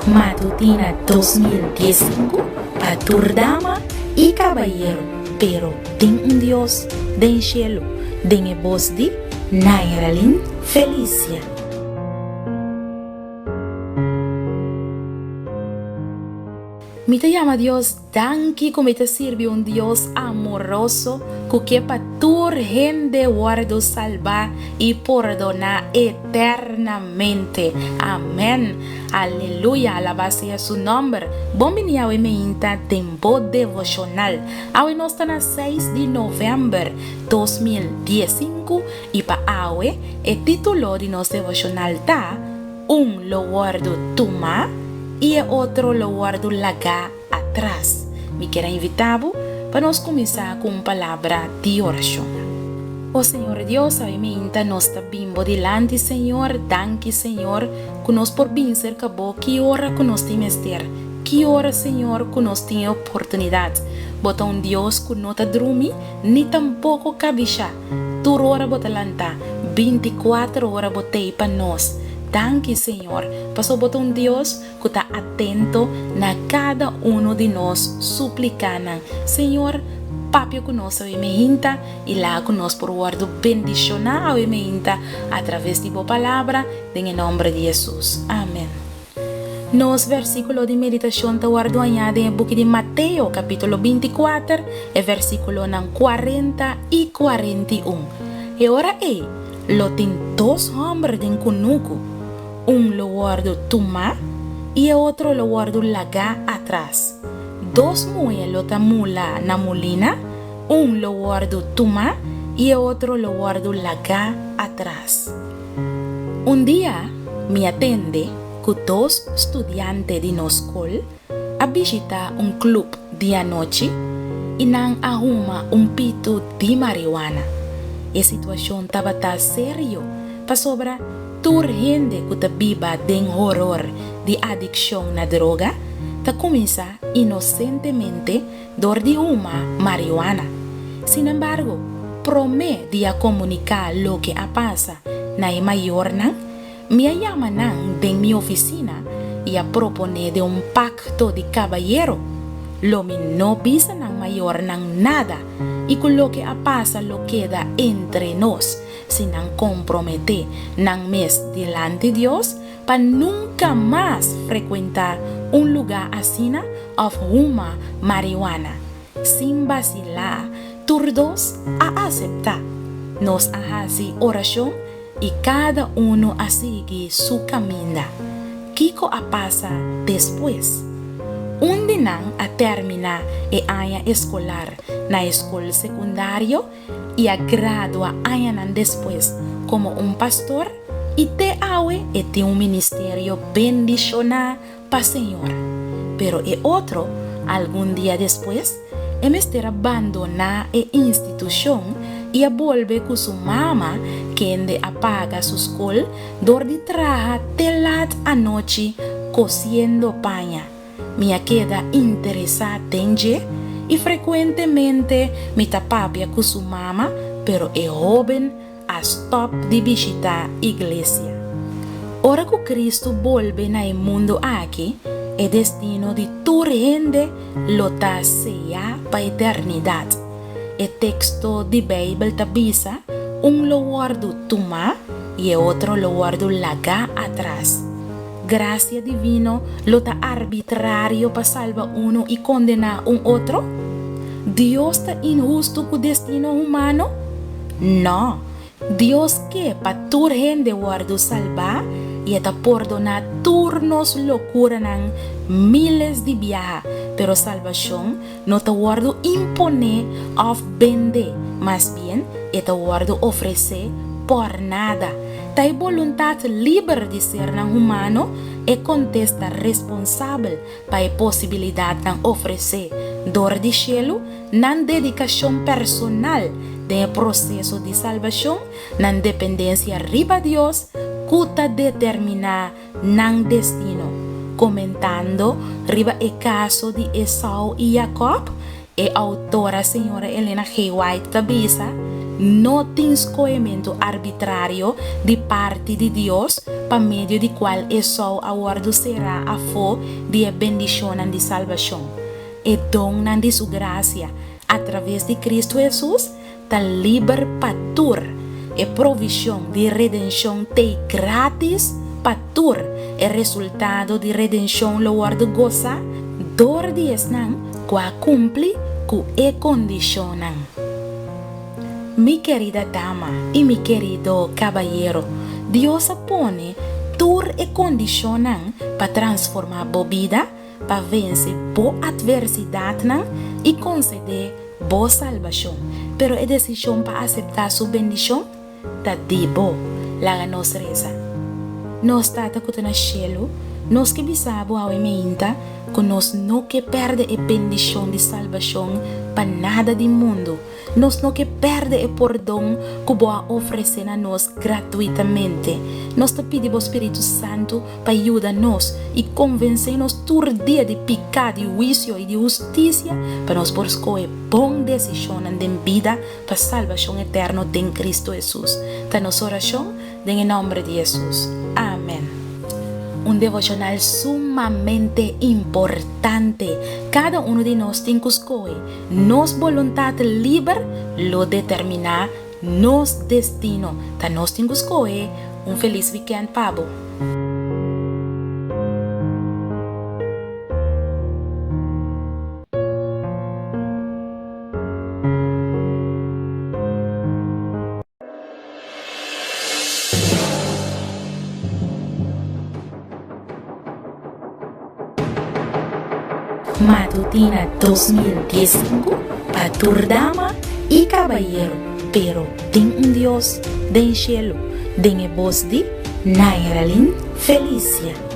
Matutina 2015 pa tur dama i kabayero, pero tin un Dios den shelu, den e bos di Nairalyn Felicia. Mi ta yama Dios danki ku mi ta sirbi un Dios amoroso ku ke pa tur hende wòrdu salbá i pordoná eternamente. Amèn. Aleluya, alabá sea su nòmber. Bon bini awe meinta den bo devoshonal. Awe nos ta na seis di novèmber 2015 i pa awe e título di nos devoshonal ta, Un lo wòrdu tumá i e otro lo wòrdu lagá atras. Mi kier a invitá bo pa nos kuminsá ku un palabra di orashon. O Señor Dios, awe meinta nos ta bin bo dilanti, Señor. Danki, Señor, ku nos por bin serka bo ki ora ku nos tin mester, ki ora, Señor, ku nos tin e oportunidat. Bo ta un Dios ku no ta drumi ni tampoko kabishá. Tur ora bo ta lantá, bintikuater ora bo t'ei pa nos. Danki, Señor, pasobra bo ta un Dios ku ta atento na kada unu di nos suplikanan. Señor, papia ku nos awe meinta i laga ku nos por wòrdu bendishoná awe meinta atraves di bo Palabra, den e nòmber di Hesus. Amen. Nos versíkulo di meditashon ta wòrdu hañá den e buki di Mateo, kapítulo 24, e versíkulonan 40 i 41. E ora ei, lo tin dos hòmber den kunuku, un lo wòrdu tumá i e otro lo wòrdu lagá atras. Dos muhé lo ta mula na mulina, un lo wòrdu tumá i e otro lo wòrdu lagá atras. Un dia mi a tende ku dos studiante di nos skol a bishitá un klup di anochi i nan a huma un pitu di mariwana. E situashon tabata serio pasobra tur hende ku ta biba den horor di adikshon na droga ta kuminsá inosentemente dor di huma mariwana. Sinembargo, promé di a komuniká loke a pasa na e mayornan, mi a yama nan den mi ofisina i a proponé den un pakto di kabayero, lo mi no bisa nan mayornan nada i ku loke a pasa lo keda entre nos si nan komprometé nan mes dilanti Dios pa nunka mas frekuentá un lugá asina òf huma mariwana. Sin basilá, tur dos a aseptá. Nos a hasi orashon i kada unu a sigui su kaminda. Kiko a pasa despues? Un di nan a terminá e aña eskolar na e skol sekundario i a gradua añanan despues komo un pastor i te awe e tin un ministerio bendishoná pa Señor. Pero e otro, algun dia despues, e mester a bandoná e institushon i a bolbe ku su mama kende a paga su skol dor di traha te lat anochi kosiendo paña. Mi a keda interesá den dje i frekuentemente mi ta papia ku su mama, pero e hóben a stòp di bishitá iglesia. Ora ku Kristu bolbe na e mundu aki, e destino di tur hende lo ta seyá pa eternidat. E teksto di Beibel ta bisa, Un lo wòrdu tumá i e otro lo wòrdu lagá atras. Gracia divino lo ta arbitrario pa salba uno i kondená un otro? Dios ta inhustu ku destino humano? No! Dios ke pa tur hende wòrdu salbá i e ta pordoná tur nos lokuranan míles di biaha, pero salbashon no ta wòrdu imponé òf bendé, mas bien e ta wòrdu ofresé pòrnada. Ta e boluntat liber di sernan humano e kontesta responsabel pa e posibilidatnan ofresé dor di shelu, nan dedikashon personal den e proseso di salbashon, nan dependensia riba Dios ku ta determiná nan destino. Komentando riba e kaso di Esau i Jakòb, e outora señora Elena G. White ta bisa, No tin skohementu arbitrario di parti di Dios pa medio di kual Esou a wòrdu será afó di e bendishonnan di salbashon. E donnan di Su grasia atraves di Kristu Hesus ta liber pa tur. E provishon di redenshon t'ei grátis pa tur. E resultado di redenshon lo wòrdu gosá dor di esnan ku a kumpli ku e kondishonnan. Mi kerida dama i mi kerido kabayero, Dios a pone tur e kondishonnan pa transformá bo bida, pa vense bo atversidatnan i konsedé bo salbashon. Pero e desishon pa aseptá su bendishon ta di bo. Laga nos resa. Nos Tata ku ta na shelu, nos ke bisa bo awe meinta ku nos no ke pèrdè e bendishon di salbashon pa nada di mundu. Nos no ke pèrdè e pordon ku bo a ofresé na nos gratuitamente. Nos ta pidi bo spiritu santu pa yuda nos i konvensé nos tur dia di piká, di huisio i di hustisia pa nos por skohe bon desishonnan den bida pa salbashon eterno den Kristu Hesus. Ta nos orashon den e nòmber di Hesus. Amèn. Un devoshonal sumamente importante. Kada unu di nos tin ku skohe. Nos boluntat liber lo determiná nos destino. Ta nos tin ku skohe. Un felis wikènt pa bo. Matutina 2015 pa tur dama i kabayero, pero tin un Dios den shelu, den e bos di Nairalyn Felicia.